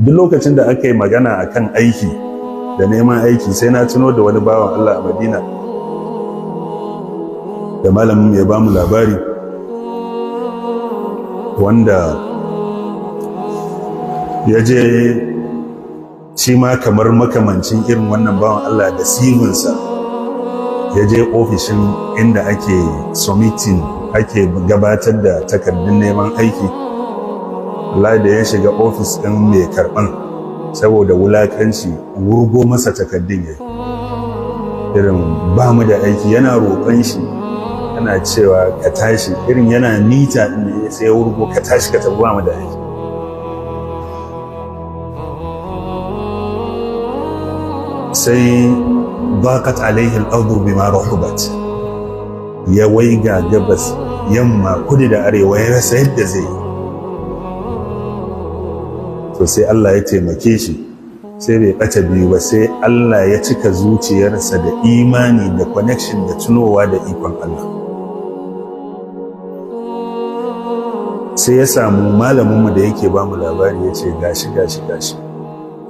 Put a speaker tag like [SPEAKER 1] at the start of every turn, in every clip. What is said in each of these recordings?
[SPEAKER 1] Duk lokacin da aka yi magana akan aiki da neman aiki, sai na tuno da wani bawan Allah a Madina da malamin ya bamu labari, wanda ya je shi ma kamar makamancin irin wannan bawan Allah da CV-nsa, ya je ofishin inda ake submitting, ake gabatar da takardun neman aiki. Allah, da ya shiga ofis ɗin, mai karɓan saboda wulakanci wurgo masa takardun ya irin "ba mu da aiki". Yana roƙon shi, yana cewa "ka tashi", irin yana mita ne, sai ya wurgo, "Ka tashi ka tafi, ba mu da aiki." Sai ضاقت عليه الأرض بما رحبت, ya waiga gabas, yamma, kudu da arewa, ya rasa yadda zai yi. To sai Allah ya taimake shi, sai bai ɓata biyu ba, sai Allah ya cika zuciyarsa da imani da connection da tunowa da ikon Allah. Sai ya samu malaminmu da yake ba mu labari, ya ce gashi gashi gashi,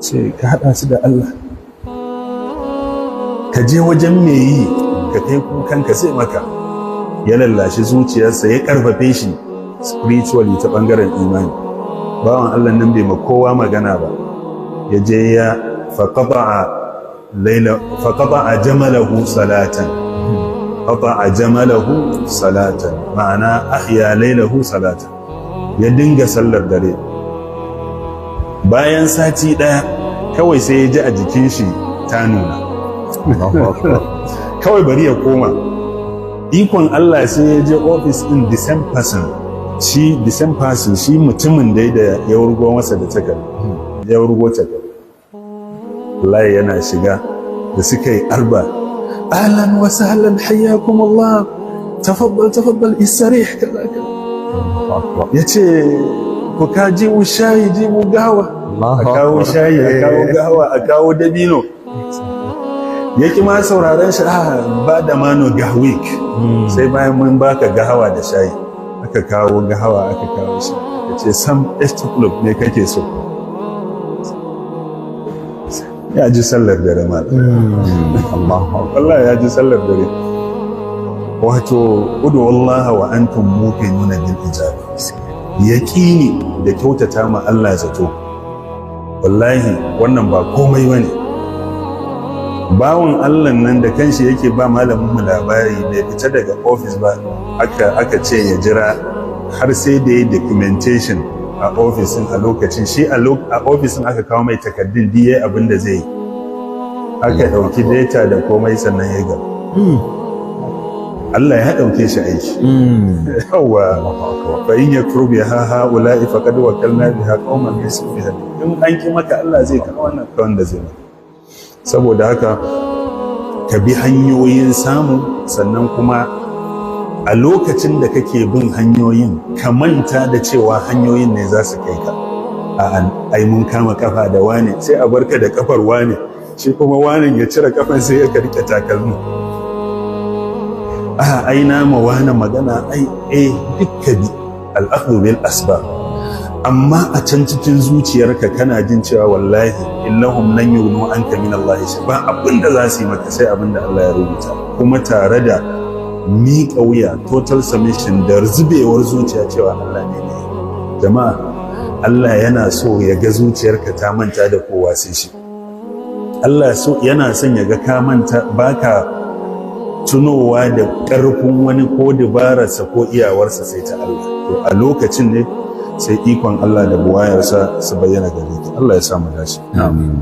[SPEAKER 1] sai ka haɗa su da Allah, ka je wajen mai yi, ka kai kukanka, sai maka. Ya lallashi zuciyarsa, ya karfafe shi spiritually ta bangaren imani. Bawan Allah nan bai ma kowa magana ba, ya je ya faqata'a jamalahu salatan, qata'a jamalahu salatan, ma'ana ahya lailahu salatan. Ya dinga sallar dare. Bayan sati daya kawai sai ya ji a jikin shi ta nuna, kawai bari ya koma. Ikon Allah, sai ya je ofis din, the same person, shi the same person, shi mutumin dai da ya wurgo masa da takarda, ya wurgo takarda. Wallahi yana shiga da suka yi arba, "Ahlan wa sahlan, hayyakum Allah, tafaddal, tafaddal, istarih," kaza kaza. Yace ku ka jibu shayi, jibu gawa, a kawo shayi, a kawo gawa, a kawo dabino. Ya ki ma sauraron shi, "A ba da mano gahwik, sai bayan mun baka gahawa da shayi." Aka kawo gahawa, aka kawo shi, aka ce sam club ne kake so. Ya ji sallar dare mal, Allah ya ji sallar dare. Wato udu Allah wa antum muqinuna bil ijaba, yaqini da kyautata ma Allah zato. Wallahi wannan ba komai bane. Bawan Allah nan da kanshi yake ba malamin mu labari, bai fita daga office ba, aka ce ya jira har sai da ya documentation a ofisin. A lokacin shi a ofisin aka kawo mai takardun DA, abin da zai yi, aka ɗauki data da komai, sannan ya gaba. Allah ya ɗauke shi aiki. Yawwa, fa in yakfur biha haula'i faqad wakalna biha qauman laysu biha. In an ki maka, Allah zai kawo wannan kawon da zai maka. Saboda haka ka bi hanyoyin samu, sannan kuma a lokacin da kake bin hanyoyin, ka manta da cewa hanyoyin ne za su kai ka. A ai mun kama kafa da wane, sai a barka da kafar wane, shi kuma wanen ya cire kafan, sai ya rike takalmin. A ai na ma wane magana, ai eh, dukka bi al'akhdhu bil asbab, amma a can cikin zuciyarka kana jin cewa wallahi illahum lan yughnu anka min Allah, ba abin da za su yi maka sai abin da Allah ya rubuta, kuma tare da miƙa wuya, total submission da zubewar zuciya cewa Allah ne ne. Jama'a, Allah yana so ya ga zuciyarka ta manta da kowa sai shi. Allah so yana son ya ga ka manta, baka tunowa da ƙarfin wani ko dabararsa ko iyawarsa sai ta Allah. To a lokacin ne sai ikon Allah da buwayarsa su bayyana gare ka. Allah ya sa mu dace.
[SPEAKER 2] Amin.